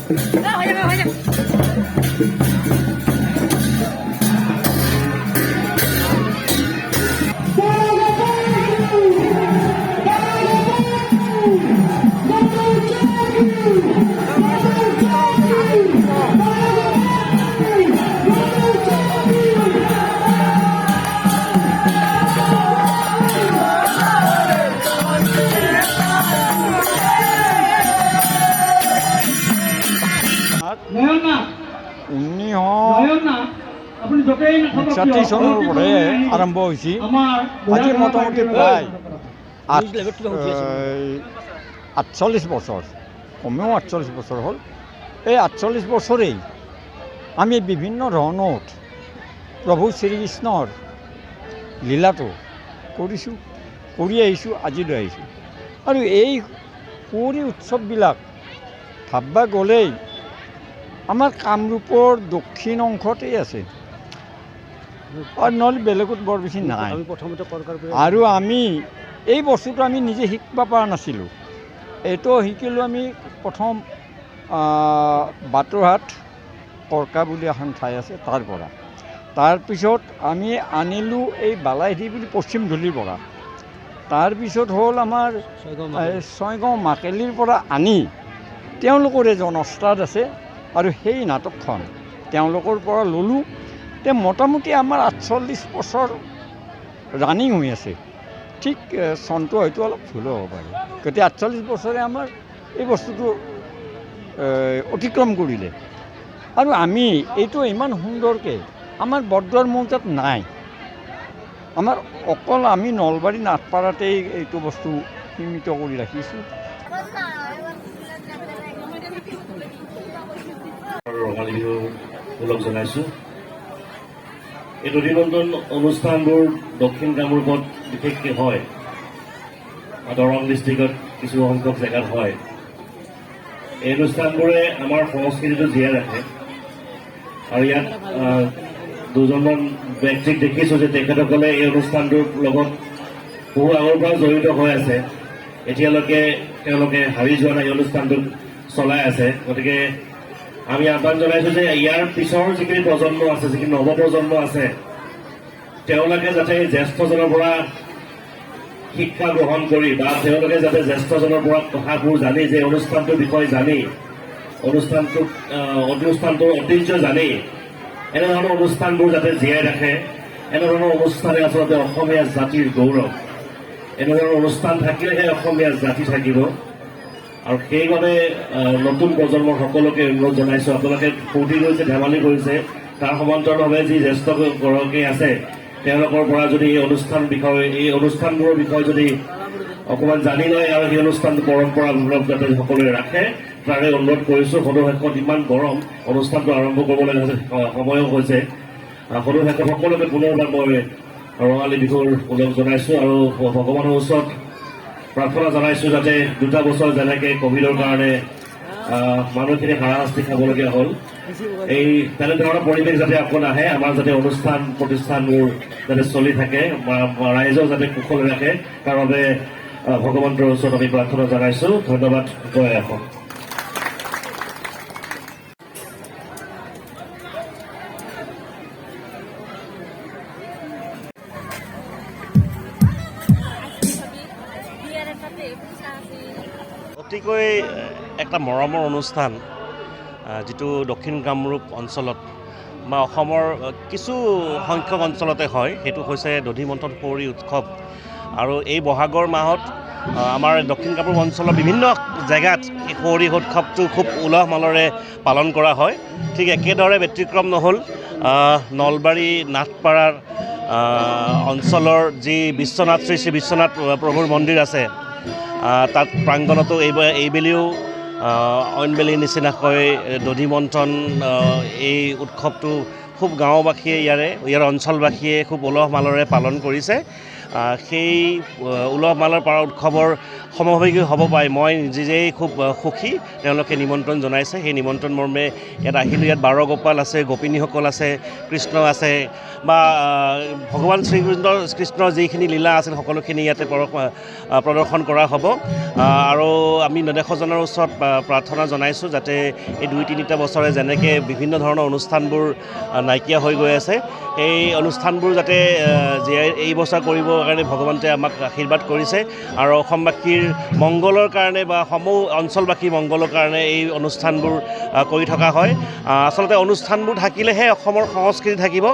1960 চনৰ পৰাই আৰম্ভ হৈছে। আজি মোটামুটি প্ৰায় 48 বছৰ, কমেও 48 বছৰ হ'ল। এই 48 বছৰেই আমি বিভিন্ন ধৰণত প্ৰভু শ্ৰীকৃষ্ণৰ লীলাটো কৰিছোঁ, কৰি আহিছোঁ, আজিলৈ আহিছোঁ। আৰু এই সুঁৱৰী উৎসৱবিলাক ভাববা গ'লেই আমাৰ কামৰূপৰ দক্ষিণ অংশতেই আছে, আৰু নহ'লে বেলেগত বৰ বেছি নাই। আৰু আমি এই বস্তুটো আমি নিজে শিকিব পৰা নাছিলোঁ, এইটো শিকিলোঁ আমি প্ৰথম বাটৰহাট কৰকা বুলি এখন ঠাই আছে তাৰ পৰা। তাৰপিছত আমি আনিলোঁ এই বালাইধি বুলি পশ্চিম ধূলিৰ পৰা। তাৰপিছত হ'ল আমাৰ ছয়গাঁও মাকেলিৰ পৰা আনি তেওঁলোকৰ এজন ওস্তাদ আছে আৰু সেই নাটকখন তেওঁলোকৰ পৰা ল'লোঁ। তে মোটামুটি আমাৰ 48 বছৰ ৰানিং হৈ আছে। ঠিক চনটো হয়তো অলপ ভুলো হ'ব পাৰে, গতিকে 48 বছৰে আমাৰ এই বস্তুটো অতিক্ৰম কৰিলে। আৰু আমি এইটো ইমান সুন্দৰকৈ আমাৰ বৰদোৱাৰ মৌজাত নাই, আমাৰ অকল আমি নলবাৰী নাথপাৰাতেই এইটো বস্তু সীমিত কৰি ৰাখিছোঁ। ৰঙালী বিহু ওলগ জনাইছোঁ। এই দধিমন্থন অনুষ্ঠানবোৰ দক্ষিণ কামৰূপত বিশেষকৈ হয়, দৰং ডিষ্ট্ৰিক্টত কিছু সংখ্যক জেগাত হয়। এই অনুষ্ঠানবোৰে আমাৰ সংস্কৃতিটো জীয়াই ৰাখে। আৰু ইয়াত দুজনমান ব্যক্তিক দেখিছোঁ যে তেখেতসকলে এই অনুষ্ঠানটোৰ লগত বহু আগৰ পৰা জড়িত হৈ আছে, এতিয়ালৈকে তেওঁলোকে হাৰি যোৱা নাই, এই অনুষ্ঠানটোক চলাই আছে। গতিকে আমি আহ্বান জনাইছোঁ যে ইয়াৰ পিছৰ যিখিনি প্ৰজন্ম আছে, যিখিনি নৱপ্ৰজন্ম আছে, তেওঁলোকে যাতে জ্যেষ্ঠজনৰ পৰা শিক্ষা গ্ৰহণ কৰি বা তেওঁলোকে যাতে জ্যেষ্ঠজনৰ পৰা কথাবোৰ জানি, যে অনুষ্ঠানটোৰ বিষয়ে জানি, অনুষ্ঠানটোৰ ঐতিহ্য জানি এনেধৰণৰ অনুষ্ঠানবোৰ যাতে জীয়াই ৰাখে। এনেধৰণৰ অনুষ্ঠানে আচলতে অসমীয়া জাতিৰ গৌৰৱ। এনেধৰণৰ অনুষ্ঠান থাকিলেহে অসমীয়া জাতি থাকিব। আৰু সেইবাবে নতুন প্ৰজন্মৰ সকলোকে অনুৰোধ জনাইছোঁ, আপোনালোকে ফূৰ্তি কৰিছে, ধেমালি কৰিছে, তাৰ সমান্তৰালভাৱে যি জ্যেষ্ঠগৰাকী আছে তেওঁলোকৰ পৰা যদি এই অনুষ্ঠান বিষয়ে, এই অনুষ্ঠানবোৰৰ বিষয়ে যদি অকণমান জানি লয় আৰু সেই অনুষ্ঠানটো পৰম্পৰামূলক যাতে সকলোৱে ৰাখে, তাৰে অনুৰোধ কৰিছোঁ। সদৌ শেষত ইমান গৰম, অনুষ্ঠানটো আৰম্ভ কৰিবলৈ সময়ো হৈছে। সদৌ শেষত সকলোকে পুনৰবাৰ মই ৰঙালী বিহুৰ ওলগ জনাইছোঁ আৰু ভগৱানৰ ওচৰত প্ৰাৰ্থনা জনাইছোঁ যাতে দুটা বছৰ যেনেকৈ ক'ভিডৰ কাৰণে মানুহখিনি হাৰাশাস্তি খাবলগীয়া হ'ল, এই তেনেধৰণৰ পৰিৱেশ যাতে আকৌ নাহে, আমাৰ যাতে অনুষ্ঠান প্ৰতিষ্ঠানবোৰ যাতে চলি থাকে, ৰাইজক যাতে কুশলে ৰাখে, তাৰ বাবে ভগৱন্তৰ ওচৰত আমি প্ৰাৰ্থনা জনাইছোঁ। ধন্যবাদ। জয় অসম। অতিকৈ এটা মৰমৰ অনুষ্ঠান, যিটো দক্ষিণ কামৰূপ অঞ্চলত বা অসমৰ কিছু সংখ্যক অঞ্চলতে হয়, সেইটো হৈছে দধিমন্থন সুঁৱৰী উৎসৱ। আৰু এই বহাগৰ মাহত আমাৰ দক্ষিণ কামৰূপ অঞ্চলৰ বিভিন্ন জেগাত এই সুঁৱৰী উৎসৱটো খুব উলহ মালহেৰে পালন কৰা হয়। ঠিক একেদৰে ব্যতিক্ৰম নহ'ল নলবাৰী নাথপাৰাৰ অঞ্চলৰ যি বিশ্বনাথ, শ্ৰী শ্ৰী বিশ্বনাথ প্ৰভুৰ মন্দিৰ আছে, তাত প্ৰাংগণতো এইবেলিও অইনবেলিৰ নিচিনাকৈ দধিমন্থন এই উৎসৱটো খুব গাঁওবাসীয়ে ইয়াৰ অঞ্চলবাসীয়ে খুব উলহ মালহেৰে পালন কৰিছে। সেই উলহ মালহ পাৰ উৎসৱৰ সমভাগী হ'ব পাই মই নিজেই খুব সুখী। তেওঁলোকে নিমন্ত্ৰণ জনাইছে, সেই নিমন্ত্ৰণ মৰ্মে ইয়াত আহিলোঁ। ইয়াত বাৰ গোপাল আছে, গোপিনীসকল আছে, কৃষ্ণ আছে, বা ভগৱান কৃষ্ণৰ যিখিনি লীলা আছিল সকলোখিনি ইয়াতে প্ৰদৰ্শন কৰা হ'ব। আৰু আমি নেদেখাজনৰ ওচৰত প্ৰাৰ্থনা জনাইছোঁ যাতে এই 2-3টা বছৰে যেনেকৈ বিভিন্ন ধৰণৰ অনুষ্ঠানবোৰ নাইকিয়া হৈ গৈ আছে, সেই অনুষ্ঠানবোৰ যাতে জীয়াই এই বছৰ কৰিবৰ কাৰণে ভগৱন্তে আমাক আশীৰ্বাদ কৰিছে আৰু অসমবাসীৰ মংগলৰ কাৰণে বা সমূহ অঞ্চলবাসীৰ মংগলৰ কাৰণে এই অনুষ্ঠানবোৰ কৰি থকা হয়। আচলতে অনুষ্ঠানবোৰ থাকিলেহে অসমৰ সংস্কৃতি থাকিব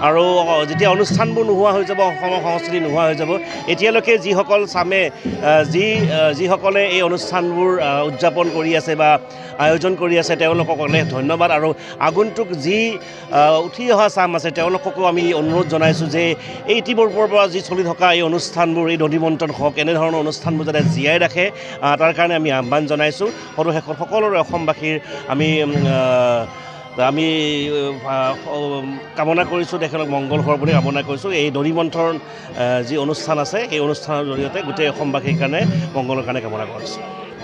আৰু যেতিয়া অনুষ্ঠানবোৰ নোহোৱা হৈ যাব অসমৰ সংস্কৃতি নোহোৱা হৈ যাব। এতিয়ালৈকে যিসকল চামে যিসকলে এই অনুষ্ঠানবোৰ উদযাপন কৰি আছে বা আয়োজন কৰি আছে তেওঁলোকক অনেক ধন্যবাদ। আৰু আগন্তুক যি উঠি অহা চাম আছে তেওঁলোককো আমি অনুৰোধ জনাইছোঁ যে এই ইতিপূৰ্বৰ পৰা যি চলি থকা এই অনুষ্ঠানবোৰ, এই দধি মন্থন হওক, এনেধৰণৰ অনুষ্ঠানবোৰ যাতে জীয়াই ৰাখে তাৰ কাৰণে আমি আহ্বান জনাইছোঁ। সৰ্বশেষত সকলোৰে অসমবাসীৰ আমি কামনা কৰিছোঁ, তেখেতক মংগল হোৱাৰ বুলি কামনা কৰিছোঁ। এই দধি মন্থন যি অনুষ্ঠান আছে সেই অনুষ্ঠানৰ জৰিয়তে গোটেই অসমবাসীৰ কাৰণে মংগলৰ কাৰণে কামনা কৰিছোঁ।